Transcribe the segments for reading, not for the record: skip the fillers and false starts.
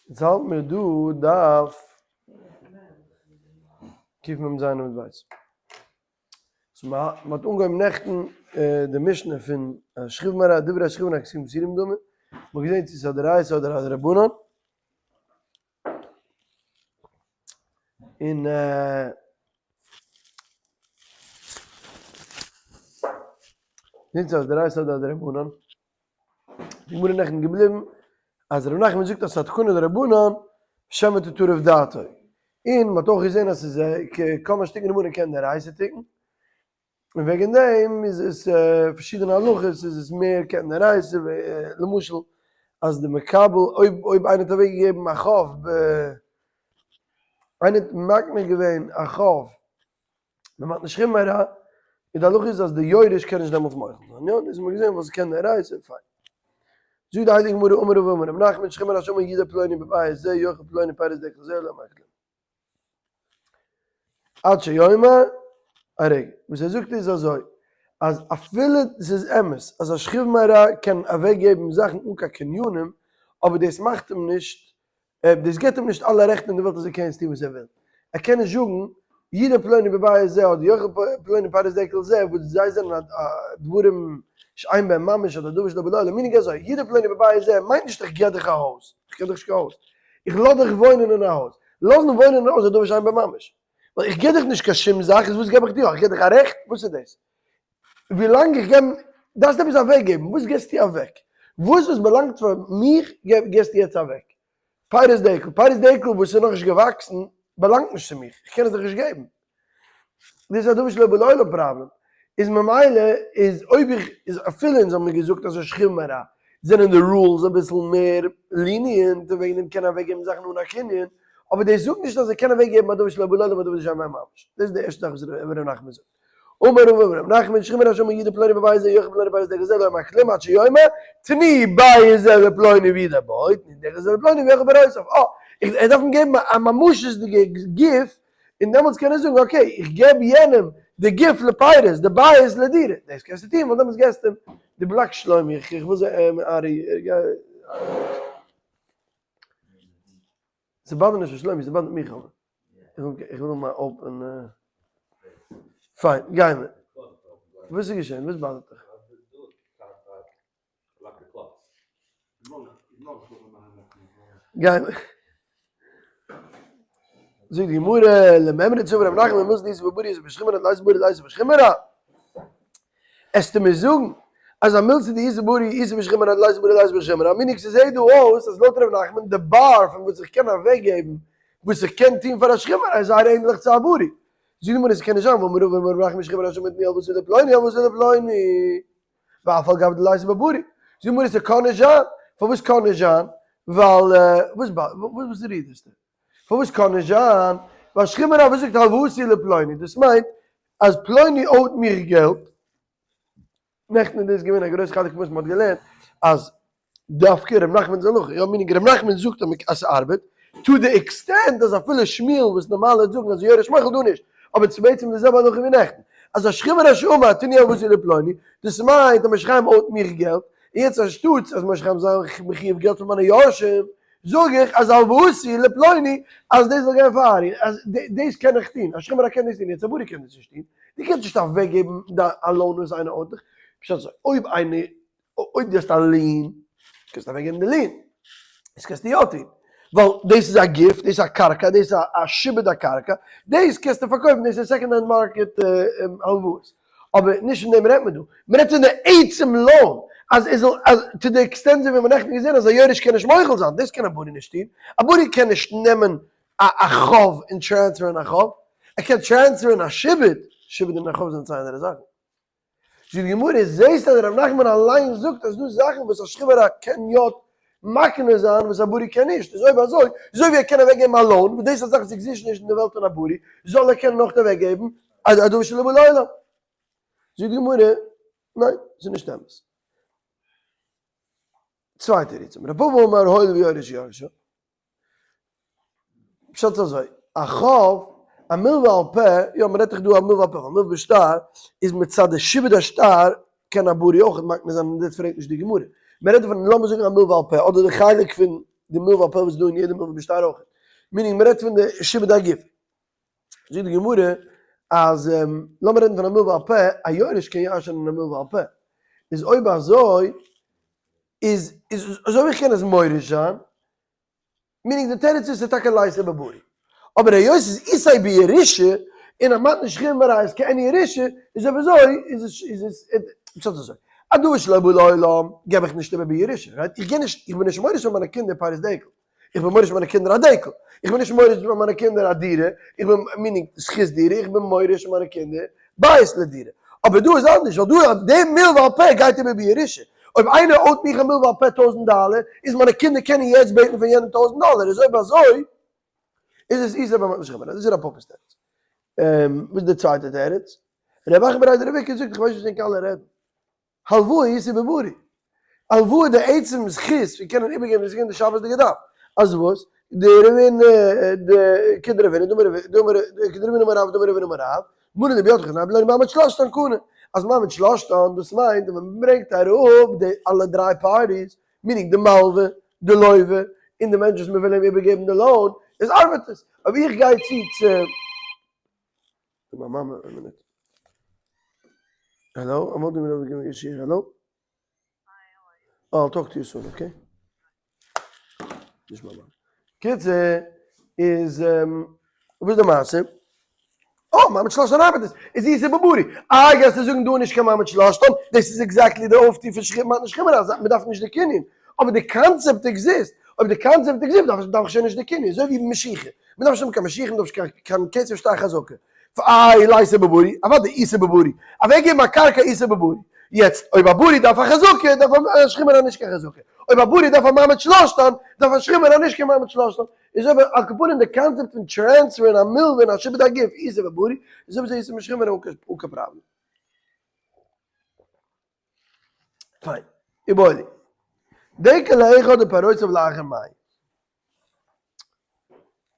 יעצט האלט מיר דא דף קמ"ז עמוד ב'. so מ'האט אנגעהויבן נעכטן די משנה פון שכיב מרע, דברי שכיב מרע כתובים פסולים דמי, מ'האט געזען צו ס'איז א דאורייתא אדער א דרבנן, און זען צו ס'איז א דאורייתא אדער א דרבנן. די גמרא נעכטן געבליבן אז ר' נחמן זאגט אז ס'איז א תקנה דרבנן שמא תטרף דעתו, און מ'האט אויך געזען אז ס'איז כל מה שתיקן רבנן קען דאורייתא תיקן, און וועגן דעם איז עס פארשידענע הלכות איז עס מער קען דאורייתא, למשל אז די מקבל אויב אויב איינער האט אוועק געגעבן א חוב ב איינער האט מקנה געווען א חוב במתנת שכיב מרע, און די הלכה איז אז די יורש קען נישט דעמאלטס מוחל זיין, יא דאס האט מען געזען וואס קען דאורייתא, פיין. זאגט די הייליגע גמרא אמר רבא אמר רב נחמן שכיב מרע שאמר ידע פלוני בבית זה יאכל פלוני פירות דקל זה לא אמר כלום. עד שיאמר א רגע, וואס ער זאגט איז אזוי, אז אפילו ס'איז אמת אז א שכיב מרע קען אוועק געבן זאכן אן קיין קנינים, אבער דאס מאכט אים נישט, דאס געבט אים נישט אלע רעכטן אין די וועלט אז ער קען יעצט טון וואס ער וויל. ער קען נישט זאגן, ידע פלוני בבית זה אדער יאכל פלוני פירות דקל זה, וואס זיי זענען דברים שאין בהם ממש אדער דבר שלא בא לעולם, meaning אזוי, ידע פלוני בבית זה מיינט נישט איך געב דיך א הויז, איך געב דיך נישט קיין הויז, איך לאז דיך וואוינען אין א הויז. לאזן וואוינען אין א הויז איז א דבר שאין בו ממש. ווייל איך גיב דיך נישט קיין שום זאך, איז וואס געב איך דיר? איך גיב דיך א רעכט? וואס איז דאס? ווילאנג איך געב, דארפסט עפעס אוועקגעבן, וואס געבסטו אוועק? וואס וואס באלאנגט פאר מיך געבסטו יעצט אוועק? פירות דקל, פירות דקל וואס איז נאכנישט געוואקסן באלאנגט נישט צו מיך, איך קען עס דיך נישט געבן. דאס איז א דבר שלא בא לעולם פראבלעם. איז ממילא איז אויב איך איז אפילו אונז האבן מיר געזאגט אז שכיב מרע זענען די rules אביסל מער lenient און וועגן דעם קען ער אוועקגעבן זאכן אן א קנין, אבער דאס זאגט נישט אז ער קען אוועקגעבן א דבר שלא בא לעולם א דבר שאין בו ממש. דאס איז די ערשטע זאך וואס ר' נחמן זאגט. אמר רבא אמר ר' נחמן שכיב מרע שאמר ידע פלוני בבית זה יאכל פלוני פירות דקל זה לא אמר כלום עד שיאמר תנו בית זה לפלוני וידע בו תנו דקל זה לפלוני ויאכל פירותיו. אה, ער דארף אים געבן א ממשות'דיגע גוף און דעמאלטס קען ער זאגן okay איך געב יענעם די גוף לפירות די בית לדירה, דאס קענסטו טון ווייל דעמאלטס געסטו אים די בלאק שלומי, איך וויל זיי ארי ס'באדערט נישט פאר שלומי ס'באדערט מיך אבער, איך וויל האבן א open פיין גיימער, וואס איז געשען וואס באדערט דיך? זאגט די גמרא, למימרא דסבר רב נחמן מילתא דאיתא בבריא איתא בשכיב מרע דליתא בבריא ליתא בשכיב מרע. עסטו מיר זאגן אז א מילתא דאיתא בבריא איתא בשכיב מרע דליתא בבריא ליתא בשכיב מרע, meaning ס'זעהט דא אויס אז לויט רב נחמן די באר פון וואס איך קען אוועקגעבן וואס איך קען טון פאר א שכיב מרע איז זייער ענדליך צו א בריא. זאגט די גמרא ס'קען נישט זיין, והאמר רבא אמר רב נחמן שכיב מרע שאמר תנו הלוואתי לפלוני הלוואתי לפלוני. ואף על גב דליתא בבריא. זאג מיר ס'קאן נישט זיין. פארוואס קאן נישט זיין? ווייל וואס וואס רעדסטו? פארוואס קאן נישט זיין? ווייל שכיב מרע וואס זאגט הלוואתי לפלוני דאס מיינט אז פלוני owed מיך געלט. נעכטן איז דאס געווען א גרויס חלק פון וואס מ'האט געלערנט אז דווקא ר' נחמנ'ס הלכה, יא meaning ר' נחמן זאגט אז ס'ארבעט, to the extent אז אפילו שמואל וואס נארמאל וועט זאגן אז יורש מוחל דא נישט, אבער ס'איז בעצם די זעלבע הלכה ווי נעכטן, אז א שכיב מרע שאמר תנו הלוואתי לפלוני, דאס מיינט אז משה חיים owed מיך געלט, און יעצט אנשטאטס אז משה חיים זאל זיין מחיוב געלט פון מיינע יורשים, זאג איך אז הלוואתי לפלוני אז דאס זאל גיין פאר ארי, אז דאס קען איך טון, א שכיב מרע קען דאס טון, יעצט א בריא קען דאס נישט טון, דו קענסט נישט אוועקגעבן דיין א loan וואס איינער owed דיך, פשט אזוי, אויב איינער אויב דו האסט א lien, קענסטו אוועקגעבן די lien. דאס קענסטו יא טון. ווייל דאס איז א גוף, דאס איז א קרקע, דאס איז א שעבוד הקרקע, דאס קענסטו פארקויפן, דאס איז second hand market הלוואות. אבער נישט פון דעם רעדט מען דא. מען רעדט פון די עצם loan, אז עס זאל, אז to the extent ווי מיר האבן נעכטן געזען אז א יורש קען נישט מוחל זיין, דאס קען א בריא נישט טון. א בריא קען נישט נעמען א חוב און טרענספערן א חוב. ער קען טרענספערן א שעבוד, שעבוד און א חוב זענען צוויי אנדערע זאכן. זאגט די גמרא, זעסט אז ר' נחמן אליין זאגט אז דא זאכן וואס א שכיב מרע קען יא מקנה זיין וואס א בריא קען נישט, איז אויב אזוי, אזוי ווי ער קען אוועק געבן א loan, וואס דאס איז א זאך וואס עקזיסט נישט אין די וועלט פון א בריא, זאל ער קענען אויך אוועק געבן א דבר שלא בא לעולם. זאגט די גמרא, ניין, ס'איז נישט אמת. צוויי תירוצים, ר' פפא אמר הואיל ויורש יורשו, פשט איז אזוי, א חוב, א מלווה על פה, יא מ'רעדט דאך דא א מלווה על פה, א מלווה בשטר איז מצד די שעבוד השטר קען א בריא אויך מקנה זיין און דאס פרעגט נישט די גמרא. מ'רעדט דא פון לאמיר זאגן א מלווה על פה אדער די חלק פון. די מלוה על פה וואס איז דא אין יעדע מלוה בשטר אויך. meaning מ'רעדט פון די שעבוד הגוף. זאגט די גמרא אז לאמיר רעדן פון א מלוה על פה, א יורש קען ירש'ענען א מלוה על פה. איז אויב אזוי איז איז אזוי ווי איך קען עס מוריש זיין, meaning די תירוץ איז ס'איז טאקע ליתא בברי. אבער היות ס'איז איתיה בירושה און א מתנה שכיב מרע איז כעין ירושה, איז אויב אזוי איז עס איז עס פשט אזוי. א דבר שלא בא לעולם געב איך נישט איבער בירושה, right? איך גיב נישט, איך בין נישט מוריש פאר מיינע קינדער פירות דקל. איך בין מוריש מיינע קינדער א דקל. איך בין נישט מוריש פאר מיינע קינדער א דירה, איך בין, meaning זכות דירה, איך בין מוריש מיינע קינדער בית לדירה. אבער דא איז אנדערש, ווייל דא די מלוה על פה גייט איבער בירושה. אויב איינער owe ט מיך א מלוה על פה טויזנט דאלער, איז מיינע קינדער קענען יעצט בעטן פון יענעם טויזנט דאלער, איז אויב אזוי איז עס איתיה במתנה שכיב מרע. דאס איז רב פפא'ס תירוץ. וואס איז די צווייטע תירוץ? רב אחא בריה דרב איקא זאגט, איך ווייס נישט וואס ענק אלע רעדן. הלוואה איתיה בברי. הלוואה די עצם זכות פון קענען איבערגעבן איז געווען די שבת'דיגע דף. אז וואס? די רבין די כדרבין דאמר דאמר כדרבין אמר רב דאמר רבין אמר רב מנא דבידך נמי לא מעמד שלשתן קנה אז מעמד שלשתן דאס מיינט ווען מען ברענגט אראפ די אלע דריי parties meaning די מלווה די לווה און די מענטש וואס מען וויל אים איבערגעבן די loan איז ארבעט עס אויב איך גיי צו צו מיין מאמע איין מינוט. Hello, I'm holding the giving a שיעור. Hello? Oh, I'll talk to you soon, okay? נישט מיין מאמע. קיצור, איז וואס איז די מעשה? אה, מעמד שלשתן ארבעט עס. איז איתיה בברי. איי, גייסטו זאגן דא איז נישט קיין מעמד שלשתן? דאס איז exactly די אויפטו פון שכיב מתנה שכיב מרע, אז מען דארף נישט די קנין. אבער די קאנצעפט exist. אויב די קאנצעפט exist דארף איך שוין נישט די קנין. אזוי ווי משיכה. מען דארף נישט האבן קיין משיכה, מען דארף נישט קיין כסף שטר חזקה. איי ליתא בברי, אוודאי איתיה בברי, אוועקגעבן א קרקע איתיה בברי. יעצט אויב א ברי דארף א חזקה, דארף א שכיב מרע נישט קיין חזקה. אויב א ברי דארף א מעמד שלשתן, דארף א שכיב מרע נישט קיין מעמד שלשתן. איז אויב על כל פנים די קאנצעפט פון transfer ן א מלווה און א שעבוד הגוף איתיה בברי, איז אויב אזוי איתיה בשכיב מרע אן קיין פראבלעם. פיין. איבעיא להו. דקל לאחד ופירותיו לאחר מאי.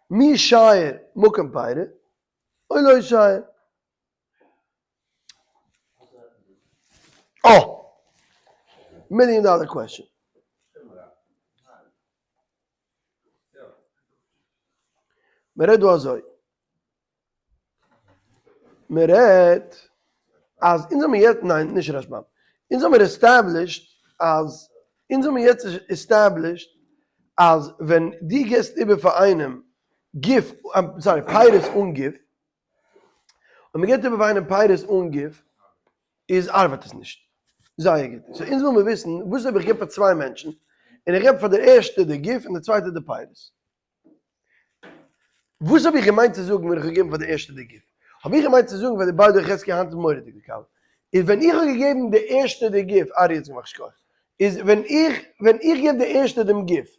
מי שייר מקום פירי או לא שייר. אה! Million dollar question. מען רעדט דא אזוי. מען רעדט אז אונז האמיר יעצט, ניין נישט רשב"ם, אונז האמיר established אז, אונז האמיר יעצט established אז ווען דו גיבסט איבער פאר איינעם גוף, sorry פירות אן גוף, אויב מען גיבט איבער פאר איינעם פירות אן גוף, איז ארבעט עס נישט. זייער גוט. So אונז וויל מיר וויסן, וואס אויב איך גיב פאר צוויי מענטשן, און איך גיב פאר דער ערשטער די גוף און די צווייטער די פירות. וואס האב איך געמיינט צו זאגן ווען איך האב געגעבן פאר די ערשטע די גוף? האב איך געמיינט צו זאגן פאר די ביידע חזקי היינט איז מורא'דיג די קאווע. איז ווען איך האב געגעבן די ערשטע די גוף, ארי האט געמאכט שכוח, איז ווען איך ווען איך געב די ערשטע דעם גוף,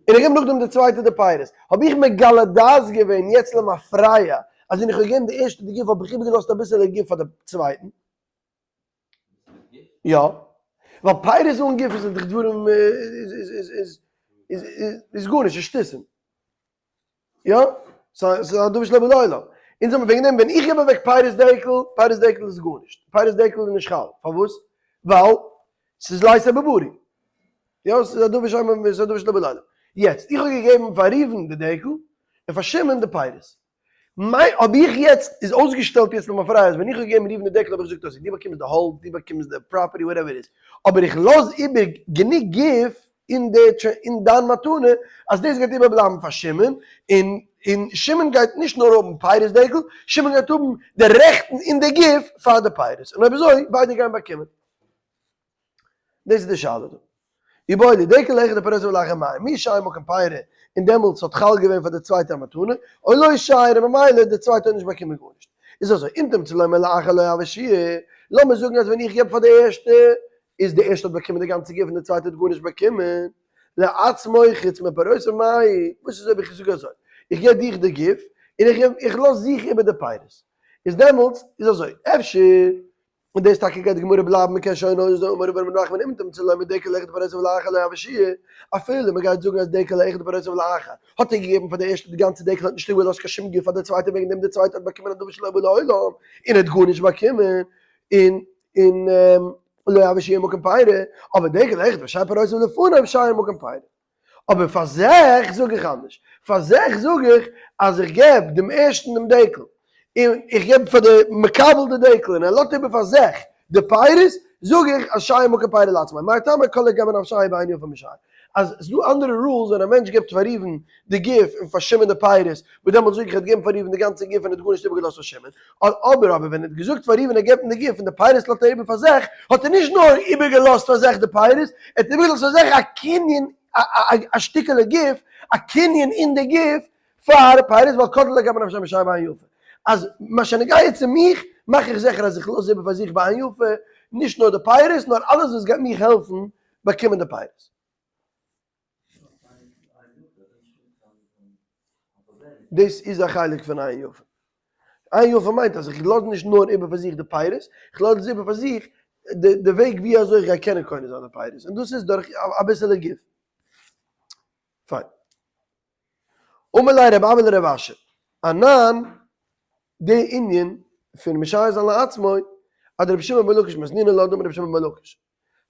און איך געב נאכדעם די צווייטע די פירות, האב איך מגלה דעת געווען יעצט למפרע אז ווען איך האב געגעבן די ערשטע די גוף האב איך איבערגעלאזט אביסעלע גוף פאר די צווייטן. יא, ווייל פירות אן גוף איז דאך דברים איז איז גארנישט, איז שטותים. יא? ס'איז א דבר שלא בא לעולם. אונז האבן וועגן דעם ווען איך געב אוועק פירות דקל, פירות דקל איז גארנישט. פירות דקל איז נישט חל. פארוואס? ווייל ס'איז ליתא בברי. יא, ס'איז א דבר שאין, ס'איז א דבר שלא בא לעולם. יעצט, איך האב געגעבן פאר ראובן די דקל, און פאר שמעון די פירות. מיין האב איך יעצט איז אויסגעשטעלט יעצט למפרע אז ווען איך האב געגעבן ראובן די דקל האב איך געזאגט אזוי דו באקומסט די האלץ דו באקומסט די property whatever איט איז אבער איך לאז איבער גענוג גוף אין די אין דיין מתנה אז דאס גייט איבערבלייבן פאר שמעון און און שמעון גייט נישט נאר האבן פירות דקל שמעון גייט האבן די רעכטן אין די גוף פאר די פירות און אויב אזוי ביידע גייען באקומען. דאס איז די שאלה דא. איבעיא להו דקל לאחד ופירותיו לאחר מאי, מי שייר מקום פירי, און דעמאלטס האט חל געווען פאר די צווייטע א מתנה, או לא שייר און ממילא די צווייטע האט נישט באקומען גארנישט. איז אזוי, אם תמצא לומר לאחר לא הוי שיור, לאמיר זאגן אז ווען איך געב פאר די ערשטע, איז די ערשטע האט באקומען די גאנצע גוף און די צווייטע האט גארנישט באקומען, לעצמו חוץ מפירותיו מאי, וואס איז אויב איך זאג אזוי, איך געב דיך די גוף, און איך געב, איך לאז זיך איבער די פירות. איז דעמאלטס איז אזוי, אפשר און דאס טאקע גייט די גמרא בלייבן מען קען שוין אויס דא אמר רב נחמן אם תמצא לומר דקל לאחד ופירותיו לאחר לא הוי שיור, אפילו מען גייט זאגן אז דקל לאחד ופירותיו לאחר האט ער געגעבן פאר די ערשטע די גאנצע דקל האט נישט איבערגעלאזט קיין שום גוף פאר די צווייטע וועגן דעם די צווייטע האט באקומען א דבר שלא בא לעולם און האט גארנישט באקומען און און לא הוי שיור מקום פירי, אבער דקל לאחד ושייר פירותיו לפניו שייר מקום פירי. אבער פאר זיך זאג איך אנדערש, פאר זיך זאג איך אז איך געב דעם ערשטן דעם דקל, און איך געב פאר די מקבל די דקל און ער לאזט איבער פאר זיך די פירות, זאג איך אז שייר מקום פירי לעצמו, מאי טעמא כל לגבי נפשיה בעין יפה משייר, אז ס'איז דא אנדערע rules ווען א מענטש געבט פאר ראובן די גוף און פאר שמעון די פירות, וואס דעמאלטס זאג איך ער האט געגעבן פאר ראובן די גאנצע גוף און ער האט גארנישט איבערגעלאזט פאר שמעון, אבער אבער ווען ער האט געזאגט פאר ראובן ער געבט אים די גוף און די פירות לאזט ער איבער פאר זיך, האט ער נישט נאר איבערגעלאזט פאר זיך די פירות, ער האט איבערגעלאזט פאר זיך א קנין, א שטיקעלע גוף, א קנין אין די גוף פאר פירות, ווייל קודם לגבי נפשי משאר בעין יפה, אז מה שנוגע צו מיך, מאך איך זיכער אז איך לאז איבער פאר זיך בעין יפה, נישט נאר די פירות, נאר אלעס וואס גייט מיך העלפן באקומען די פירות. דאס איז א חלק פון עין יפה. עין יפה מיינט אז איך לאז נישט נאר איבער פאר זיך די פירות, איך לאז איבער פאר זיך די וועג ווי אזוי איך גיי קענען קונה זיין די פירות, און דאס איז דורך אביסעלע גוף. פיין. אמר ליה רב אבא לרב אשי, אנן, די ענין פון משייר זיין לעצמו, אדרבי שמעון בן לקיש מתנינן לה דאמר רבי שמעון בן לקיש.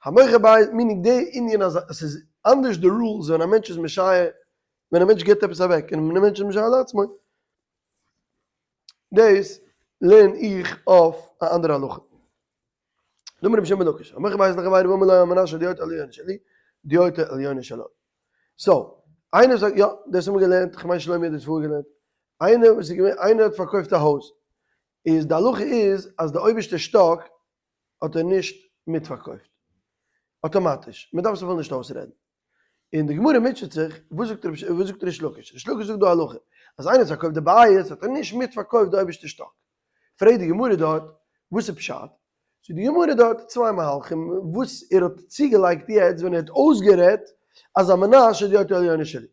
המוכר בית meaning די ענין אז עס איז אנדערש די rules ווען א מענטש איז משייר ווען א מענטש גיבט עפעס אוועק און ווען א מענטש איז משייר לעצמו דאס לערן איך אויף א אנדערע הלכה. דאמר רבי שמעון בן לקיש המוכר בית לחבירו ואמר לו על מנת שהדיוטא עליונה שלי דיוטא עליונה שלו. so איינער זאגט יא דאס האבן מיר געלערנט כ'מיין שלומי האט דאס פארגעלערנט איינער וואס איז געווען איינער האט פארקויפט א הויז איז די הלכה איז אז די אויבערשטע שטאק האט ער נישט מיטפארקויפט. אטאמאטיש. מען דארף עס אפילו נישט אויסרעדן. און די גמרא מוטשעט זיך, וואס זאגט רבי וואס זאגט ריש לקיש? ריש לקיש זאגט דא הלכה, אז איינער האט פארקויפט די בית האט ער נישט מיטפארקויפט די אויבערשטע שטאק. פרעגט די גמרא דארט, וואס איז פשט? זאגט די גמרא דארט צוויי מהלכים וואס ער האט צוגעלייגט יעצט ווען ער האט אויסגערעדט אז על מנת שהדיוטא עליונה שלי.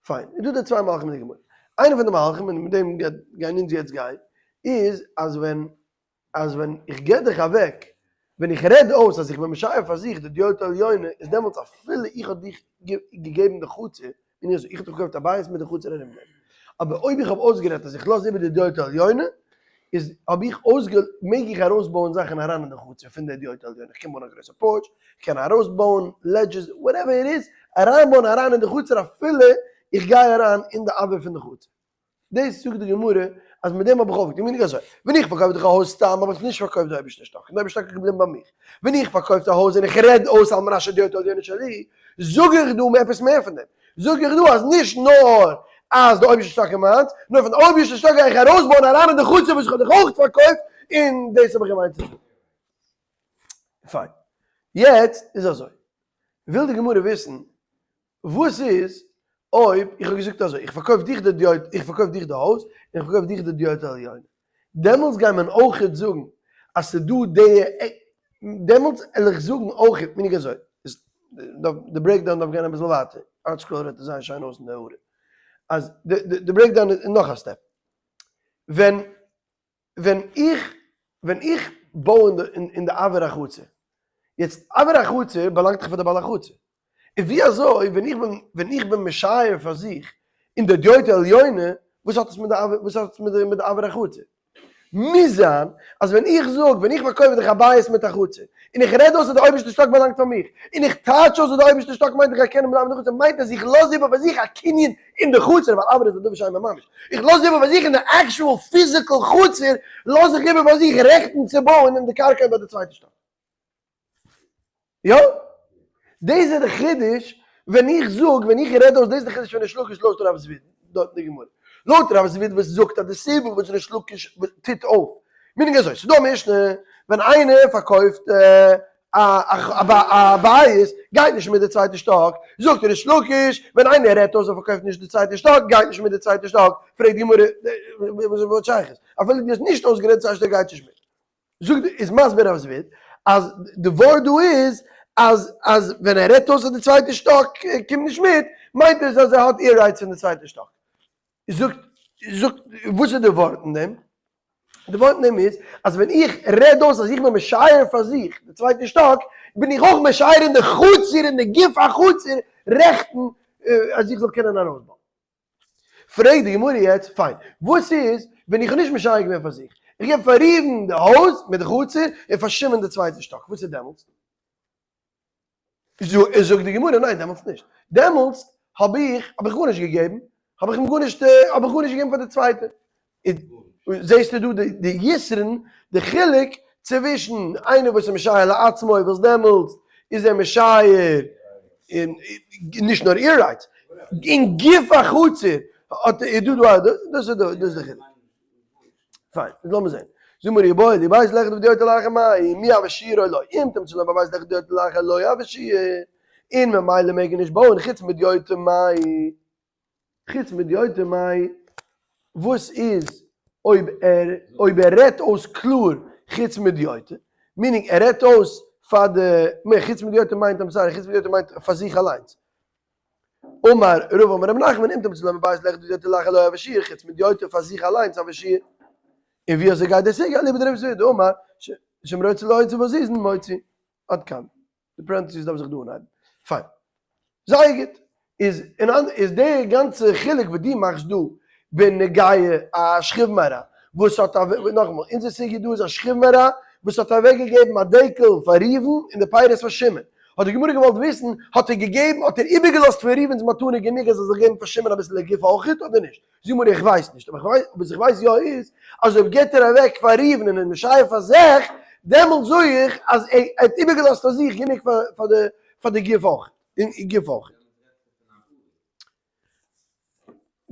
פיין, איז דא די צוויי מהלכים אין די גמרא. איינע פון די מהלכים, און מיט דעם גייען אונז יעצט גיין, איז אז ווען אז ווען איך גיב דיך אוועק, ווען איך רעד אויס אז איך בין משייר פאר זיך די דיוטא עליונה, איז דעמאלטס אפילו איך האב דיך געגעבן די חצר, און איך זאג איך האב דיך געקויפט א בית מיט די חצר ארום דעם, אבער אויב איך האב אויסגערעדט אז איך לאז איבער די דיוטא עליונה, איז האב איך אויסגע מעג איך ארויסבויען זאכן אריין אין די חצר פון די דיוטא עליונה, איך קען בויען א גרויסע porch, איך קען ארויסבויען ledges, whatever it is, אריינבויען אריין אין די חצר אפילו איך גיי אריין אין די אויר פון די חצר. דאס זאגט די גמרא אז מיט דעם האב איך אויפגעטון, meaning אזוי, ווען איך פארקויף דיך א הויז סתם האב איך נישט פארקויפט די אויבערשטע שטאק, און די אויבערשטע שטאק איז געבליבן ביי מיך, ווען איך פארקויף די הויז און איך רעד אויס על מנת שהדיוטא עליונה שלי, זאג איך דא עפעס מער פון דעם, זאג איך דא אז נישט נאר אז די אויבערשטע שטאק איז מיינס, נאר פון די אויבערשטע שטאק גיי איך ארויסבויען אריין אין די חצר וואס איך האב דיך אויך פארקויפט, און דאס האב איך געמיינט צו זאגן. פיין. יעצט איז אזוי, וויל די גמרא וויסן וואס איז אויב איך האב געזאגט אזוי, איך פארקויף דיך די דיוט, איך פארקויף דיך די הויז, און איך פארקויף דיך די דיוטא עליונה. דעמאלטס גייט מען אויכעט זאגן אז ס'איז דא די, דעמאלטס על איך זאגן אויכעט, meaning אזוי, די breakdown דארף גיין אביסל ווייטער, ArtScroll רעדט עס זייער שיין אויס אין די הערה, אז די breakdown איז נאך א step. ווען ווען איך ווען איך בוי אין די אויר החצר, יעצט אויר החצר באלאנגט דאך פאר די בעל החצר, און ווי אזוי ווען איך בין ווען איך בין משייר פאר זיך אין די דיוטא עליונה, וואס האט עס מיט די אויר וואס האט עס מיט די מיט די אויר החצר? מוז זיין אז ווען איך זאג ווען איך פארקויף דיך א בית מיט א חצר, און איך רעד אויס אז די אויבערשטע שטאק באלאנגט פאר מיך, און איך טייטש אויס אז די אויבערשטע שטאק מיינט איך גיי קענען בלייבן אין די חצר, מיינט אז איך לאז איבער פאר זיך א קנין אין די חצר, ווייל אויר איז א דבר שאין בו ממש. איך לאז איבער פאר זיך אין די actual physical חצר, לאז איך איבער פאר זיך רעכטן צו בויען אין די קרקע ביי די צווייטע שטאק. יא? דאס איז די חידוש ווען איך זאג, ווען איך רעד אויס, דאס איז די חידוש פון ריש לקיש לויט רב זביד, דארט אין די גמרא. לויט רב זביד וואס זאגט אז די סיבה וואס ריש לקיש טוט אויף, meaning אזוי, ס'איז דא א משנה, ווען איינער פארקויפט א בית גייט נישט מיט די צווייטע שטאק, זאגט ריש לקיש, ווען איינער רעדט אויס ער פארקויפט נישט די צווייטע שטאק, גייט נישט מיט די צווייטע שטאק, פרעגט די גמרא, וואס שייכות? אפילו דו האסט נישט אויסגערעדט צווייטע שטאק גייט נישט מיט. זאגט איז מסביר רב זביד אז די ווארט דא איז אז אז ווען ער רעדט אויס אז די צווייטע שטאק קומט נישט מיט, מיינט עס אז ער האט air rights פון די צווייטע שטאק. זאגט זאגט וואס איז די ווארט אין דעם? די ווארט אין דעם איז אז ווען איך רעד אויס אז איך בין משייר פאר זיך די צווייטע שטאק, בין איך אויך משייר אין די חצר אין די גוף החצר רעכטן אז איך זאל קענען ארויסבויען. פרעגט די גמרא יעצט, פיין, וואס איז ווען איך האב נישט משייר געווען פאר זיך, איך געב פאר ראובן די הויז מיט די חצר און פאר שמעון די צווייטע שטאק, וואס איז דעמאלטס? זאגט די גמרא ניין דעמאלטס נישט, דעמאלטס האב איך האב איך גארנישט געגעבן, האב איך אים גארנישט האב איך גארנישט געגעבן פאר די צווייטע. זעסטו דא די יתרון, די חילוק צווישן איינער וואס איז משייר לעצמו וואס דעמאלטס איז ער משייר און נישט נאר איר rights, אין גוף החצר האט איז דא דא דאס איז דאס איז די חילוק. פיין, איז לאמיר זען. זאג מיר איבעיא להו בית לאחד ודיוטא לאחר מאי, מי הוי שיור או לא, אם תמצא לומר בית לאחד ודיוטא לאחר לא הוי שיור, און ממילא מעג ער נישט בויען חוץ מדיוטא מאי. חוץ מדיוטא מאי, וואס איז אויב ער אויב ער רעדט אויס קלאר חוץ מדיוטא, meaning ער רעדט אויס פאר די, חוץ מדיוטא מיינט I'm sorry, חוץ מדיוטא מיינט פאר זיך אליינס. אמר רבא אמר רב נחמן אם תמצא לומר בית לאחד ודיוטא לאחר לא הוי שיור חוץ מדיוטא פאר זיך אליינס הוי שיור. און ווי אזוי גייט די סוגיא אליבא דרבי זביד דאמר שאם רוצה להוציא בזיזין מוציא. עד כאן. די parentheses דארף זיך דא אנהייבן. פיין. זייער גוט. איז אין אנ איז די גאנצע חילוק וואס דו מאכסט דא בנוגע א שכיב מרע וואס האט א נאכאמאל אונזער סוגיא דא איז א שכיב מרע וואס האט אוועקגעגעבן א דקל פאר ראובן און די פירות פאר שמעון. האט די גמרא געוואלט וויסן האט ער געגעבן האט ער איבערגעלאזט פון ראובן'ס מתנה גענוג אז ער זאל געבן פאר שמעון אביסל לגוף אויכעט אדער נישט? זאגט די גמרא איך ווייס נישט, אבער איך ווייס, וואס איך ווייס יא איז, אז אויב געבט ער אוועק פאר ראובן און איז משייר פאר זיך, דעמאלט זאג איך אז ער האט איבערגעלאזט פאר זיך גענוג פאר די פאר די גוף אויך, און גוף אויך.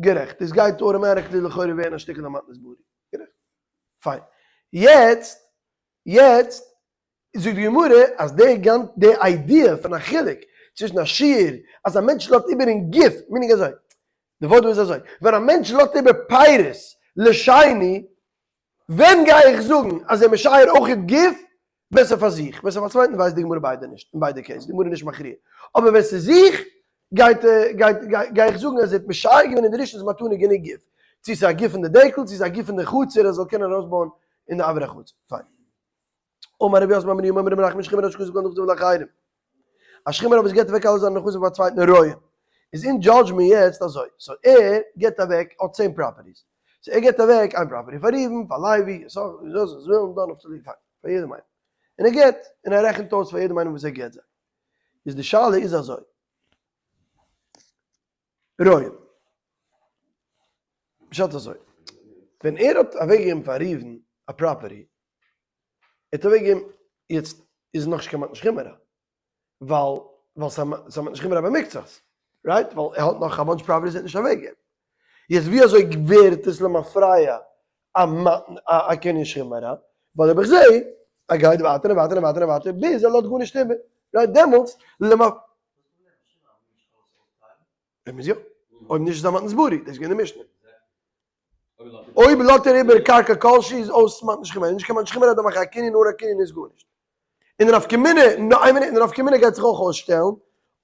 גערעכט, דאס גייט automatically לכאורה ווערן א שטיקל א מתנת ברי. גערעכט. פיין. יעצט, יעצט זאגט די גמרא אז די גאנ די idea פון א חילוק צווישן א שיור אז א מענטש לאזט איבער אין גוף, meaning אזוי, די ווארט דא איז אזוי, ווען א מענטש לאזט איבער פירות לשני, ווען גיי איך זאגן אז ער משייר אויך גוף, ווען ס'איז פאר זיך, ווען ס'איז פאר צווייטן ווייסט די גמרא ביידע נישט, אין ביידע cases, די גמרא איז נישט מכריע, אבער ווען ס'איז זיך, גייט גייט גיי איך זאגן אז ער האט משייר געווען אין די ראשון'ס מתנה גענוג גוף, צו ס'איז א גוף אין די דקל, צו ס'איז א גוף אין די חצר ער זאל קענען ארויסבויען אין די אויר החצר, פיין. אמר רבי יוסף בר מניומי אמר רבי נחמן שכיב מרע שכתב כל נכסיו לאחרים. א שכיב מרע וואס געבט אוועק אלע זיינע נכסים פאר א צווייטן רואה. איז אין judgment יעצט אזוי. so ער געבט אוועק האט צען properties. so ער געבט אוועק איין property פאר ראובן, פאר לוי, יששכר, זבולון, דן, נפתלי, פיין. פאר יעדעם איינעם. און ער געבט, און ער רעכנט אויס פאר יעדעם איינעם וואס ער געבט זיי. איז די שאלה איז אזוי. רואים. פשט אזוי. ווען ער האט אוועקגעגעבן פאר ראובן א property, ער האט אוועקגעגעבן, יעצט איז נאכנישט קיין מתנת שכיב מרע, ווייל ווייל ס'איז א מתנת שכיב מרע במקצת, right? ווייל ער האט נאך א bunch properties ער האט נישט אוועקגעגעבן. יעצט ווי אזוי ווערט עס למפרע א מתן א קנין שכיב מרע? ווייל אויב איך זעה ער גייט ווייטער און ווייטער און ווייטער און ווייטער ביז ער לאזט גארנישט איבער, right? דעמאלטס למפ. אויב איז יא. אויב נישט איז א מתנת ברי, דאס איז געווען די משנה. אויב לאזט ער איבער קרקע כלשהי איז אויס מתנת שכיב מרע, נישט קיין מתנת שכיב מרע דארף מאכן א קנין, נאר א קנין איז גארנישט. און די נפקא מינה, איין מינוט, און די נפקא מינה גייט זיך אויך אויסשטעלן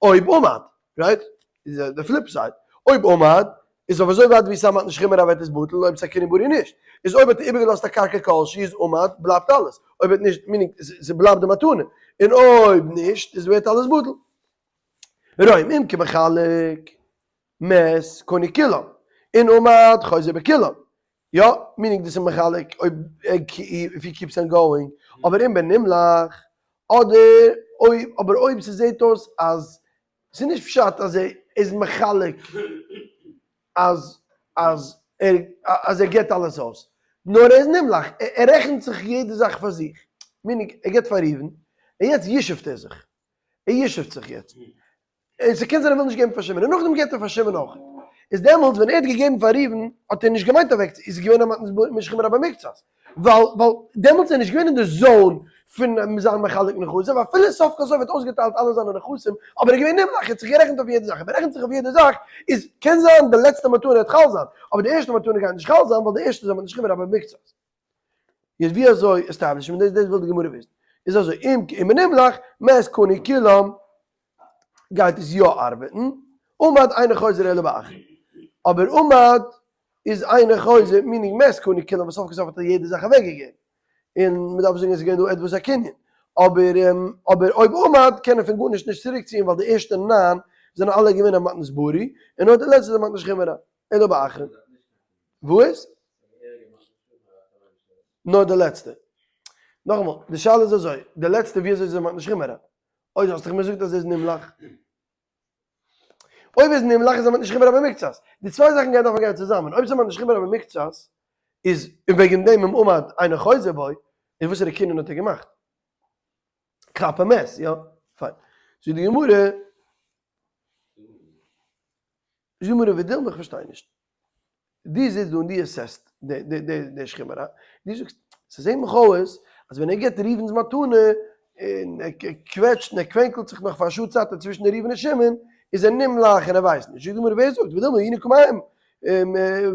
אויב עמד, right? איז די flip side, אויב עמד, איז אויף אזוי ווייט ווי ס'איז א מתנת שכיב מרע ווערט עס בטל, אויב ס'איז א קנין ברי נישט. איז אויב האט ער איבערגעלאזט א קרקע כלשהי איז עמד, בלייבט אלעס. אויב האט נישט, meaning ס'בלייבט די מתנה. און אויב נישט, איז ווערט אלעס בטל. רואים אם כמחלק מת קונה כולם, און עמד חוזר בכולם. יא, meaning דאס איז מחלק אויב if he keeps on going, אבער אם בנמלך, אדער אויב, אבער אויב ס'זעט אויס אז ס'איז נישט פשט אז ער איז מחלק אז אז ער אז ער גיבט אלעס אויס, נאר ער איז נמלך, ער רעכנט זיך יעדע זאך פאר זיך, meaning ער גיבט פאר ראובן, און יעצט ישוב'ט ער זיך, ער ישוב'ט זיך יעצט, און ס'קען זיין ער וויל נישט געבן פאר שמעון, און נאכדעם געבט ער פאר שמעון אויך, איז דעמאלטס ווען ער האט געגעבן פאר ראובן האט ער נישט געמיינט אוועק צו, איז געווען א מתנת שכיב מרע במקצת, ווייל ווייל דעמאלטס איז ער נישט געווען אין די zone פון זיין מחלק נכסים, אפילו סוף כל סוף האט אויסגעטיילט אלע זיינע נכסים, אבער ער איז געווען נמלך, ער האט זיך גערעכנט אויף יעדע זאך, אויב ער רעכנט זיך אויף יעדע זאך, איז קען זיין די לעצטע מתנה וועט חל זיין, אבער די ערשטע מתנה גייט נישט חל זיין, ווייל די ערשטע איז א מתנת שכיב מרע במקצת. יעצט ווי אזוי establish ט מען דאס, דאס וויל די גמרא וויסן. איז אזוי, אם אם בנמלך, מת קנה כולם, גייט עס יא ארבעטן, עמד אינו חוזר אלא באחרון. אבער עמד איז אינו חוזר, meaning מת קנה כולם, וואס סוף כל סוף האט ער יעדע זאך אוועקגעגעבן. און מען דארף זאגן עס איז געווען דא עטוואס א קנין. אבער אבער אויב עמד קען ער פון גארנישט נישט צוריקציען ווייל די ערשטע ניין זענען אלע געווען א מתנת ברי, און נאר די לעצטע איז א מתנת שכיב מרע. אלא באחרון. וואס? נאר די לעצטע. נאכאמאל, די שאלה איז אזוי, די לעצטע ווי אזוי איז ער מתנת שכיב מרע? אוי האסט דאך מיר געזאגט אז ער איז נמלך. אויב איז נמלך איז א מתנה שכיב רבי מקצת. די צוויי זאכן גייען דארפן גיין צוזאמען. אויב איז א מתנה שכיב רבי מקצת, איז און וועגן דעם אם עמד אינו חוזר בו, איז וואסערע קנין האט ער געמאכט? כלפי מת, יא? פיין. זאגט די גמרא, זאגט די גמרא ודילמא איך פארשטיי נישט. דו זיצט דא און דו assess ט די שכיב מרע, דו זאגסט, ס'זעט מיך אויס אז ווען ער גיבט ראובן'ס מתנה, און ער קוועטשט און ער קווענקלט זיך נאך פאר א שעה צייט צווישן ראובן און שמעון, איז ער נמלך און ער ווייסט נישט. זאגט די גמרא ווער זאגט, ודילמא ינוק מים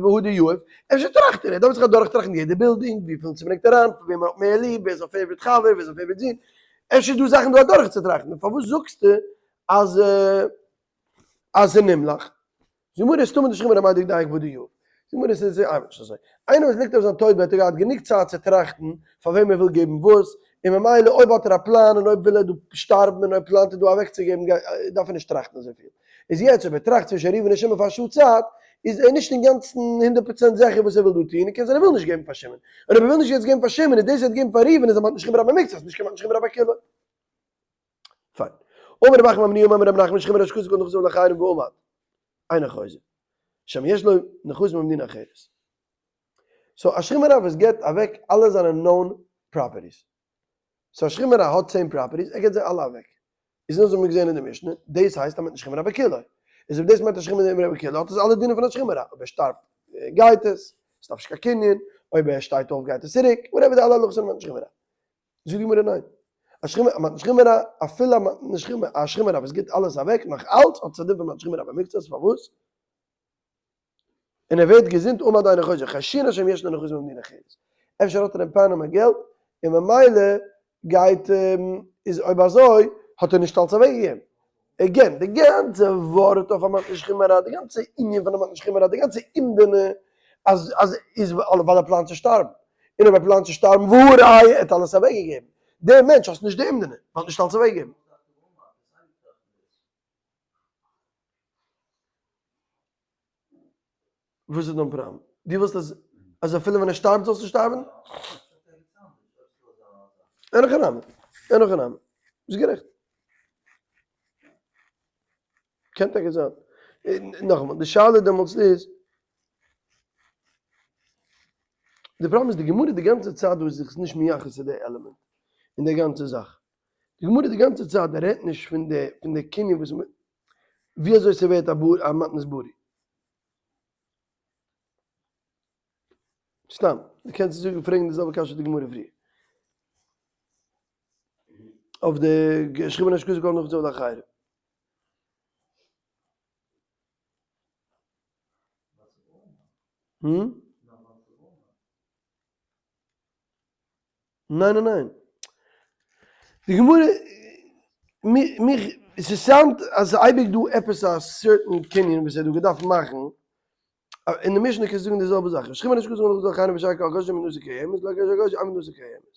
והדר יהיב, אפשר טראכט ער, ער דארף זיך אדורכטראכטן יעדע בילדינג, וויפיל ס'ברענגט אריין, פון וועם ער האט מער ליב, ווער איז זיין favorite חבר, ווער איז זיין favorite זון, אפשר איז דא זאכן דא אדורכצוטראכטן, פארוואס זאגסטו אז אז ס'איז נמלך? זאג מיר סתמא דשכיב מרע מאי דקדייק והדר יהיב, זאג מיר עס איז ארבעט נישט אזוי, איינער וואס ליגט אויף זיין טויט בעט האט געהאט גענוג צייט צו טראכטן פאר וועם ער וויל געבן וואס, און ממילא אויב האט ער א פלאן און אויב וויל ער דא שטארבן און אויב פלאנט ער דא אוועקצוגעבן דארף ער נישט טראכטן אזויפיל. איז יעצט אויב ער טראכט צווישן ראובן און שמעון פאר א שעה צייט, איז ער נישט אינגאנצן 100% זיכער וואס ער וויל דא טון, און קען זיין ער וויל נישט געבן פאר שמעון. און אויב ער וויל נישט יעצט געבן פאר שמעון איז דאס ער האט געגעבן פאר ראובן איז א מתן שכיב מרע במקצת, נישט קיין מתן שכיב מרע בקהילה. פיין. אמר רב אחא בר ממני אמר רב נחמן שכיב מרע שכתב כל נכסיו לאחרים ועמד. אינו חוזר. שמא יש לו נכסים במדינה אחרת. so א שכיב מרע וואס געבט אוועק אלע זיינע known properties. so א שכיב מרע האט 10 properties, ער געבט זיי אלע אוועק. איז אונז האבן געזען אין די משנה, דאס הייסט א מתן שכיב מרע בקהילה. איז אויב דאס מיינט א שכיב מרע בקהילה האט עס אלע דינים פון א שכיב מרע, אויב ער שטארבט גייט עס, עס דארף נישט קיין קנין, אויב ער שטייט אויף גייט עס צוריק, whatever די אלע הלכות פון א מתן שכיב מרע. זאגט די גמרא ניין, א שכיב מרע, א מתן שכיב מרע, אפילו א מתן שכיב מרע, א שכיב מרע וואס גיבט אלעס אוועק, נאך אלץ האט עס א דין פון מתן שכיב מרע במקצת, פארוואס? און ער ווערט געזונט עמד אינו חוזר, חיישינן שמא יש לו נכסים במדינה אחרת, אפשר האט ער אין פאנאמא געלט, און ממילא גייט איז אויב אזוי האט ער נישט אלץ אוועקגעגעבן. again, די גאנצע ווארט אויף א מתן שכיב מרע, די גאנצע ענין פון א מתן שכיב מרע, די גאנצע אומדנא אז אז איז ווייל ער פלאנט צו שטארבן, און אויב ער פלאנט צו שטארבן והא ראיה ער האט אלעס אוועקגעגעבן, דער מענטש האסט נישט די אומדנא, ווייל ער האט נישט אלץ אוועקגעגעבן. וואס איז דיין פראבלעם? דו ווילסט אז אז אפילו ווען ער שטארבט זאלסטו שטארבן? אין הכי נמי, אין הכי נמי. ביסט גערעכט. קען טאקע זיין. נאכאמאל, די שאלה דעמאלטס איז, די פראבלעם איז די גמרא די גאנצע צייט דא איז זיך נישט מייחס צו די עלעמענט אין די גאנצע זאך. די גמרא די גאנצע צייט רעדט נישט פון די פון די קנין וואס ווי אזוי ס'ווערט א בור א מתנת ברי. סתם, דו קענסט זאגן פרעגן די זעלבע קשיא די גמרא פריער. אויף די שכיב מרע שכתוב כל נכסיו לאחרים. ניין ניין ניין. די גמרא, מיך, ס' sound אז ס'איז אייביג דא עפעס א certain קנין וואס ער האט דא געדארפט מאכן, אין די משנה קענסטו זאגן די זעלבע זאך, שכיב מרע שכתוב כל נכסיו לאחרים ושאר כל גשם מתנתו קיימת, לא גשם גשם מתנתו קיימת.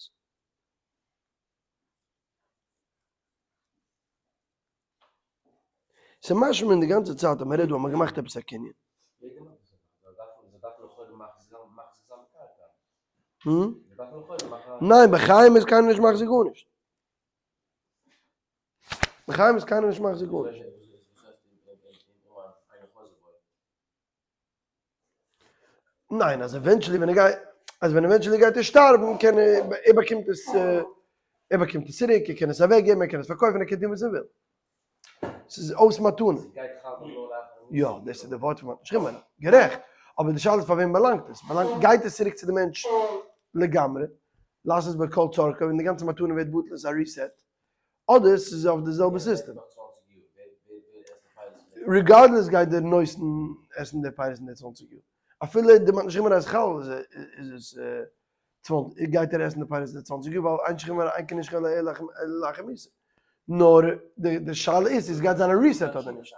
ס'איז משמע אין די גאנצע צייט אז מ'רעדט דא אז מ'האט געמאכט עפעס א קנין. ניין, בחיים איז קיינער נישט מחזיק גארנישט. בחיים איז קיינער נישט מחזיק גארנישט. ניין, אז eventually ווען ער גייט, אז ווען eventually גייט ער שטארבן קען ער, ער באקומט עס, ער באקומט עס צוריק, ער קען עס אוועקגעבן, ער קען עס פארקויפן, ער קען טון וואס ער וויל. ס'איז אויס מתנה. יא, דאס איז די ווארט פון מתן שכיב מרע. גערעכט. אבער די שאלה איז פאר וועם באלאנגט עס? באלאנגט, גייט עס צוריק צו די מענטש לגמרי? לעשות בו כל צרכו און די גאנצע מתנה ווערט בטל, עס איז א reset. אדער ס'איז אויף די זעלבע סיסטעם. regardless גייט דער נותן עסן די פירות אין די 20 יאר. אפילו די מתן שכיב מרע איז חל איז עס 20 גייט ער עסן די פירות אין די 20 יאר ווייל אין שכיב מרע אין קנין שכיב מרע אלא לאחר מיתה. נאר די שאלה איז צו עס גייט זיין א reset אדער נישט.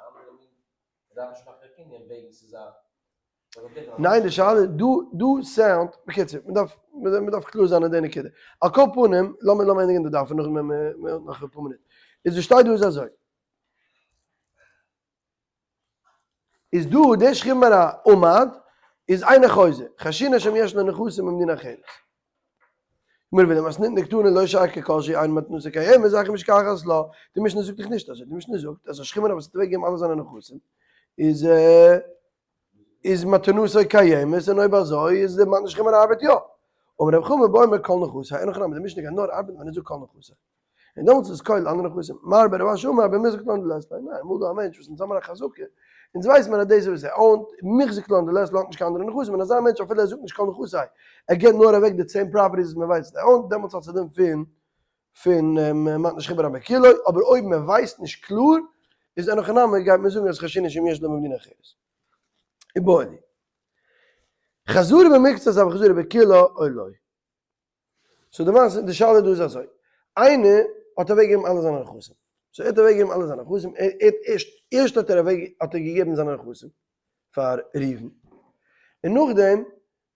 ניין די שאלה דא דא sound בקיצור מען דארף מען דארף קלאר זיין אין די נקודה על כל פנים לאמיר לאמיר ענדיגן די דף און נאכדעם וועלן מיר נאך אפאר מינוט איז וואס שטייט דא איז אזוי איז דא די שכיב מרע עמד איז אינו חוזר חיישינן שמא יש לו נכסים במדינה אחרת. גמרא ולמתניתין דקתני לא שייר ככל שהוא אין מתנתו קיימת אחר משכחת לה, די משנה זאגט דאך נישט אזוי, די משנה זאגט אז א שכם רב וואס האט אוועק געגעבן אלע זיינע נכסים איז איז מתנתו קיימת און אויב אזוי איז די מתנת שכם רב ארבעט יא. אמר רב חמא באומר כל נכסי, אין הכי נמי די משנה גייט נאר ארבעטן ווען ער זאגט כל נכסי. און דעמאלטס איז כולל אנדערע נכסים. מר בר רב אשי אמר במוחזק לן דלית ליה, ניין, אמאל דא א מענטש וואס אונז האמיר א חזקה, אונז ווייס מיר אז דאס איז וואס ער own ט, מוחזק לן דלית ליה האט נישט קיין אנדערע נכסים, און אזא מענטש אפילו ער זאגט נישט כל נכסי, ער געבט נאר אוועק די 10 properties וואס מען ווייסט אז ער own ט, דעמאלטס האט עס א דין פון פון מתנת שכיב מרע בכולו, אבער אויב מען ווייסט נישט קלאר, איז אין הכי נמי גייט מען זאגן אז חיישינן שאם יש לו במדינה אחרת. איבעיא להו. חזרה במקצת אבל חזרה בכולה או לא. so די מעשה, די שאלה דא איז אזוי, איינער האט אוועק געגעבן אלע זיינע נכסים, so ער האט אוועק געגעבן אלע זיינע נכסים, ער האט ערשט, ערשט האט ער אוועק, האט ער געגעבן זיינע נכסים פאר ראובן, און נאכדעם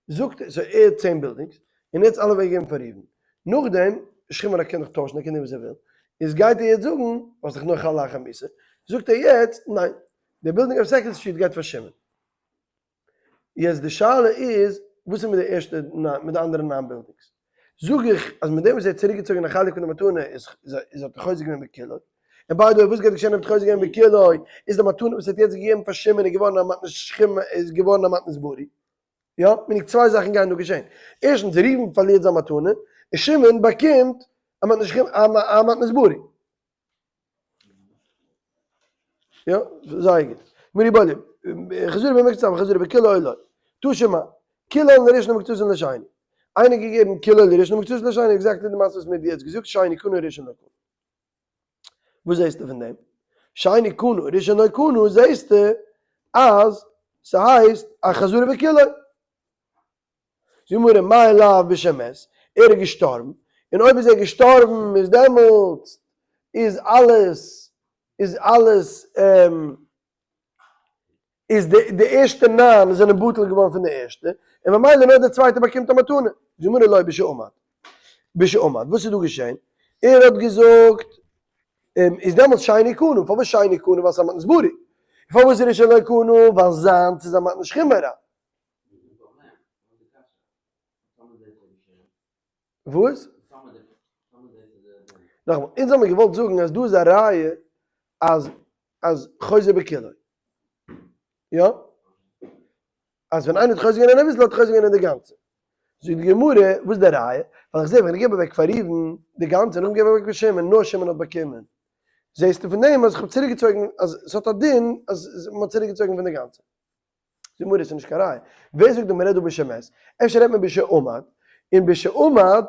זאגט ער, so ער האט 10 בילדינגס, און ער האט עס אלע אוועק געגעבן פאר ראובן, נאכדעם, שכם ער קען דאך טוישן, ער קען טון וואס ער וויל, איז גייט ער יעצט זאגן, האסט דאך נאר חל לאחר מיתה, זאגט ער יעצט, ניין, די בילדינג אויף Second Street גייט פאר שמעון. יעצט די שאלה איז, וואס איז מיט די ערשטע ניין, מיט די אנדערע ניין בילדינגס? זאג איך אז מיט דעם וואס ער האט צוריקגעצויגן א חלק פון די מתנה איז איז האט ער חוזר געווען בכולו. און by the way וואס גייט געשען אויב ער האט חוזר געווען בכולו, איז די מתנה וואס ער האט יעצט געגעבן פאר שמעון איז געווארן א מתנת שכם איז געווארן א מתנת ברי. יא, מיין איך צוויי זאכן גייען דא געשען. ערשטנס ראובן פארלירט זיין מתנה, און שמעון באקומט א מתנת שכם א מתנת ברי. יא, זייער גוט. מרי בולי, חזרה במקצת אבל חזרה בכולו או לא. תא שמע, כולן לראשון ומקצתן לשני. איינער געגעבן כולו לראשון ומקצתו לשני, exactly די מעשה וואס מיר האט יעצט געזאגט, שני קנה ראשון לא קנה. וואס זעסטו פון דעם? שני קנה ראשון לא קנה זעסטו אז ס'הייסט א חזרה בכולו. זאגט גמרא מאי לאו בשמת, ער איז געשטארבן, און אויב איז ער געשטארבן איז דעמאלטס איז אלעס איז אלעס איז די די ערשטע ניין זענען בטל געווארן פון די ערשטע, און ממילא נאר די צווייטע באקומט א מתנה. זאגט גמרא לא בשעמד, בשעמד, וואס איז דא געשען? ער האט געזאגט איז דעמאלטס שני קנה, פארוואס שני קנה? ווייל ס'איז א מתנת ברי, פארוואס איז ראשון לא קנה? ווייל זיינס איז א מתנת שכיב מרע. וואס? נאכאמאל, אונז האמיר געוואלט זאגן אז דא איז א ראיה אז אז חוזר בכולו. יא? אז ווען איינער האט חוזר געווען אין אביסל האט ער חוזר געווען אין די גאנצע. זאגט די גמרא, וואס איז די ראיה? ווייל איך זע ווען איך געב אוועק פאר ראובן די גאנצע און נאכדעם געב איך אוועק פאר שמעון, נאר שמעון האט באקומען. זעסטו פון דעם אז איך האב צוריקגעצויגן אז ס'האט א דין אז מ'האט צוריקגעצויגן פון די גאנצע. די גמרא איז נישט קיין ראיה. ווער זאגט דא מ'רעדט דא בשמת? אפשר רעדט מען בשעמד, און בשעמד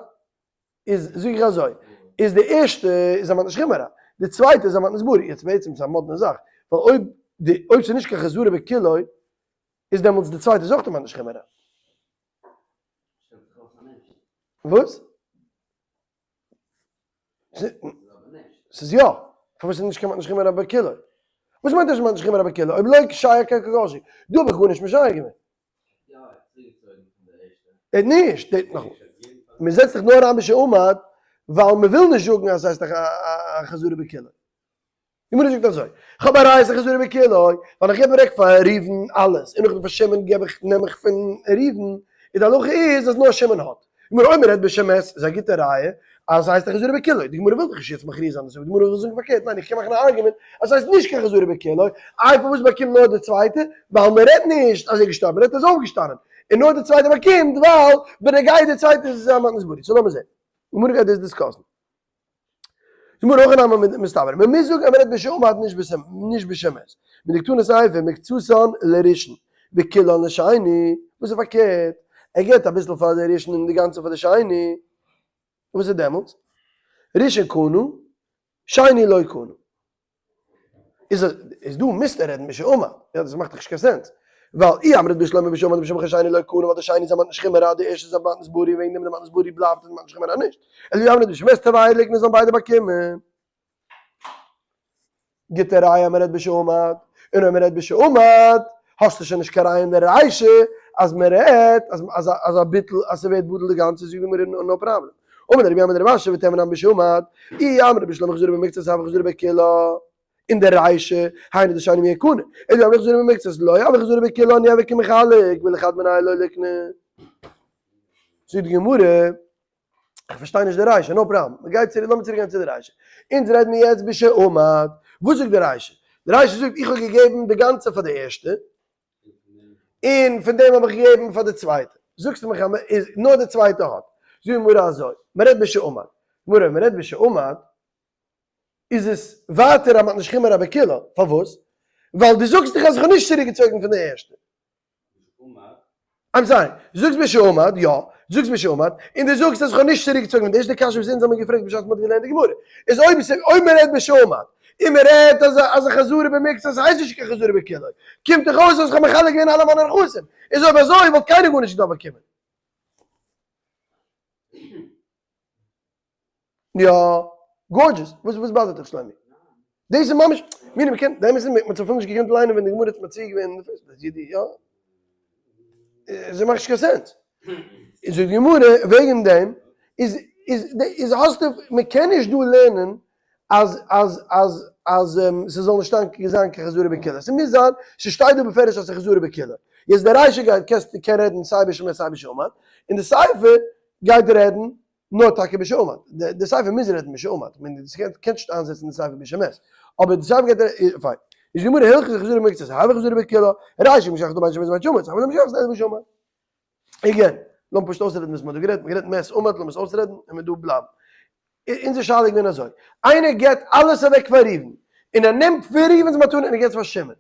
איז זאג איך אזוי, איז די ערשטע איז א מתנת שכיב מרע, די צווייטע איז א מתנת ברי, יעצט בעצם איז א מאדנע זאך, ווייל אויב די אויב ס'איז נישט קיין חזרה בכולו, איז דעמאלטס די צווייטע איז אויך די מתנת שכיב מרע. וואס? ס'איז יא. פארוואס איז נישט קיין מתנת שכיב מרע בכולו? וואס מיינט נישט מתנת שכיב מרע בכולו? אויב לא שייר כקושי. דא האב איך גארנישט משייר געווען. ער האט נישט, נאכאמאל, מען זעצט זיך נאר אריין בשעמד ווייל מען וויל נישט זאגן אז ס'הייסט א חזרה בכולו. די גמרא זאגט אזוי, איך האב א ראיה ס'איז חזרה בכולו, ווייל איך געב אוועק פאר ראובן אלעס, און נאכדעם פאר שמעון געב איך, נעם איך פון ראובן, און די הלכה איז אז נאר שמעון האט. די גמרא אויב מען רעדט בשמת איז א גוטע ראיה אז ס'הייסט א חזרה בכולו, די גמרא וויל דאך נישט יעצט מכריע זיין דאס, די גמרא וויל זאגן פארקערט, ניין איך קען מאכן א argument אז ס'הייסט נישט קיין חזרה בכולו, איי פארוואס באקומט נאר די צווייטע, ווייל מען רעדט נישט אז ער איז געשטארבן, מען רעדט אז ער איז אויפגעשטאנען, און נאר די צווייטע באקומט ווייל בנוגע די צווייטע איז עס א מתנת ברי, so לאמיר זען, די גמרא גייט דאס discuss ן. גמרא הכי נמי מסתברא, מען מוז זאגן אז מען רעדט בשעמד נישט בשמת, מדקתני סיפא מקצתן לראשון וכולן לשני, וואס איז פארקערט, ער געבט אביסל פאר די ראשון און די גאנצע פאר די שני, וואס איז דעמאלטס? ראשון קנה, שני לא קנה. איז איז דא מוזט ער רעדן בשעמד, יא דאס מאכט דאך נישט קיין sense, ווייל אי אמרת בשלמא בשעמד משום הכי שני לא קנה ווייל די שני איז א מתנת שכיב מרע די ערשטע איז א מתנת ברי וועגן דעם די מתנת ברי בלייבט און די מתנת שכיב מרע נישט, אלא אי אמרת בשמת תרוייהו ליקנו זאלן ביידע באקומען. גוטע ראיה אז מען רעדט בשעמד, און אויב מען רעדט בשעמד האסטו שוין נישט קיין ראיה אין די רישא אז מען רעדט אז אז אז א ביטול אז ס'ווערט בטל די גאנצע זאגט די גמרא no problem. אמר רבי אמר רב אשי ותימא נמי בשעמד, אי אמרת בשלמא חזרה במקצת הוה חזרה בכולה, אין די רישא, היינו דשני מיהא קנה, אלא אי אמרת חזרה במקצת לא הוה חזרה בכולה ניהוה קמיחלק ולחד מינייהו לא ליקני. זאגט די גמרא. איך פארשטיי נישט די רישא, no problem, מ'גייט צוריק, לאמיר צוריק גיין צו די רישא. אונז רעד מיר יעצט בשעמד. וואס זאגט די רישא? די רישא זאגט איך האב געגעבן די גאנצע פאר די ערשטע, און פון דעם האב איך געגעבן פאר די צווייטע. זאגסטו מיך אז איז נאר די צווייטע האט. זאגט די גמרא אזוי, מ'רעדט בשעמד. גמרא, מ'רעדט בשעמד, איז עס ווייטער אז מ'האט נישט חומרא בקולא. פארוואס? ווייל דו זאגסט דאך אז איך האב נישט צוריקגעצויגן פון די ערשטע. I'm sorry, דו זאגסט בשעמד, יא, דו זאגסט בשעמד, און דו זאגסט אז איך האב נישט צוריקגעצויגן, דאס איז די קשיא וואס אונז האבן געפרעגט בשעת מ'האט געלערנט די גמרא. איז אויב אויב מ'רעדט בשעמד, און מ'רעדט אז אז א חזרה במקצת הייסט נישט קיין חזרה בכולו, קומט דאך אויס אז איך האב מחלק געווען אלע מיינע נכסים, איז אויב אזוי וואלט קיינער גארנישט געדארפט באקומען. יא, gorgeous, וואס וואס bother ט דיך שלומי? דאס איז ממש, מיר מ'קען, די אמת איז מ'האט אפילו נישט געקענט ליינען ווען די גמרא האט מציע געווען אין די first place, ידי, יא? עס מאכט נישט קיין sense. איז זאגט די גמרא וועגן דעם איז איז איז האסטו, מ'קען נישט דא לערנען אז אז אז אז ס'זאל נישט זיין קיין חזרה בקולא, ס'מוז זיין, ס'שטייט דא בפירוש אז ס'איז חזרה בקולא. יעצט די רישא גייט קענסט קען רעדן סיי בשמת סיי בשעמד, און די סיפא גייט רעדן נאר טאקע בשעמד, די סיפא מוז רעדן בשעמד, כ'מיין דו קענסט נישט איינזעצן די סיפא בשמת, אבער די סיפא גייט רעדן, פיין. איז די גמרא הלכתא חזרה במקצת, הוה חזרה בקולא, רישא משך דא בין שמת ובין שעמד, סיפא לא משך דא בשעמד. Again, לאמיר פשוט אויסרעדן וואס מ'האט דא גערעדט, מ'האט גערעדט מת עמד, לאמיר עס אויסרעדן און מיר דא בלייבן. אונזער שאלה איז געווען אזוי, איינער געבט אלעס אוועק פאר ראובן, און ער נעמט פון ראובן'ס מתנה און ער געבט עס פאר שמעון,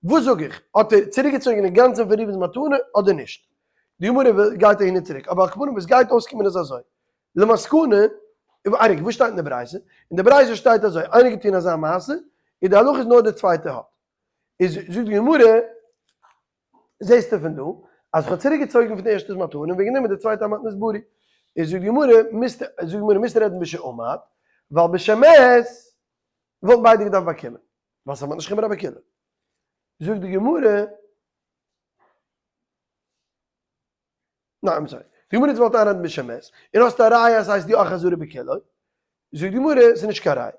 וואס זאג איך, האט ער צוריקגעצויגן אינגאנצן פון ראובן'ס מתנה אדער נישט? די גמרא גייט אהין און צוריק, אבער על כל פנים וואס גייט אויסקומען איז אזוי, למסקנא, אריק, וואס שטייט אין די ברייתא? אין די ברייתא שטייט אזוי, איינער געטון אזא מעשה, און די הלכה איז נאר די צווייטע האט. איז זאגט די גמרא, זעסטו פון דא אז כ'האב צוריקגעצויגן פון די ערשטע'ס מתנה און וועגן דעם איז די צווייטע א מתנת ברי. איז זאגט די גמרא, מוזט, זאגט די גמרא, מוזט רעדן בשעמד, ווייל בשמת וואלטן ביידע געדארפט באקומען. ווייל ס'האט נישט חומרא בקולא. זאגט די גמרא, ניין I'm sorry, די גמרא האט געוואלט איינרעדן בשמת, און האסט א ראיה אז ס'הייסט יא חזרה בקולא, זאגט די גמרא ס'איז נישט קיין ראיה,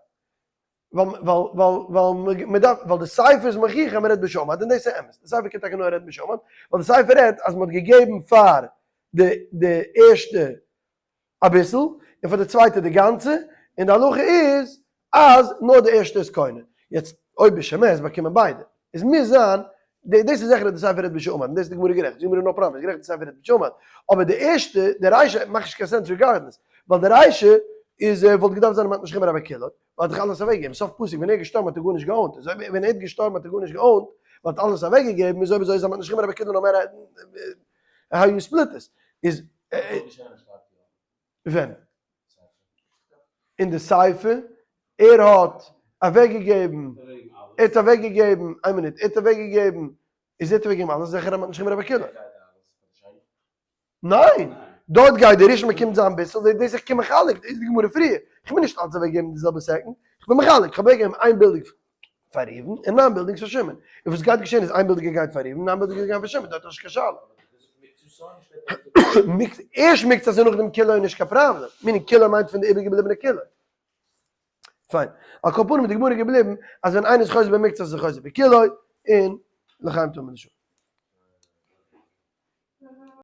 ווייל ווייל ווייל מ'דארף ווייל די סיפא איז מוכיח אז מ'רעדט בשעמד, און דאס איז אמת, די סיפא קען טאקע נאר רעדן בשעמד, ווייל די סיפא רעדט אז מ'האט געגעבן פאר די די ערשטע אביסל, און פאר די צווייטע די גאנצע, און די הלכה איז אז נאר די ערשטע איז קונה. יעצט אויב בשמת באקומען ביידע, איז מוז זיין, דאס איז זיכער אז די סיפא רעדט בשעמד, און דאס איז די גמרא גערעכט, די גמרא no problem איז גערעכט די סיפא רעדט בשעמד, אבער די ערשטע, די רישא מאכט נישט קיין sense regardless, ווייל די רישא איז וואלט געדארפט זיין מתנת חומרא בקולא, ווייל האט דאך אלעס אוועקגעגעבן, סוף פסוק ווען ער איז געשטארבן האט ער גארנישט גע own ט, איז אויב ווען ער איז געשטארבן האט ער גארנישט גע own ט, ווייל האט אלעס אוועקגעגעבן, איז אויב אזוי איז א מתנת חומרא בקולא no matter how you split עס, איז ווען? אין די סיפא, ער האט אוועקגעגעבן, ער האט אוועקגעגעבן, איין מינוט, ער האט אוועקגעגעבן, איז ער האט אוועקגעגעבן אלעס, זיכער אז מ'האט נישט חומרא בקולא. ניין! דארט גייט דער ראשון באקומט זיין ביסל, דאס איך קום מחלק, דאס איז די גמרא פריער, איך מוז נישט אלץ אוועקגעבן די זעלבע second, איך בין מחלק, איך האב אוועקגעגעבן איין בילדינג פאר ראובן און ניין buildings פאר שמעון, און וואס גייט געשען איז איין בילדינג גייט פאר ראובן, ניין buildings גייען פאר שמעון, דארט האסט נישט קיין שאלה. ערשט מקצת און נאכדעם כולו איז נישט קיין פראבלעם, meaning כולו מיינט פון די איבערגעבליבענע כולו. פיין. על כל פנים איז די גמרא געבליבן אז ווען איינער איז חוזר במקצת איז ער חוזר בכולו, און לחיים תמיד לשלום.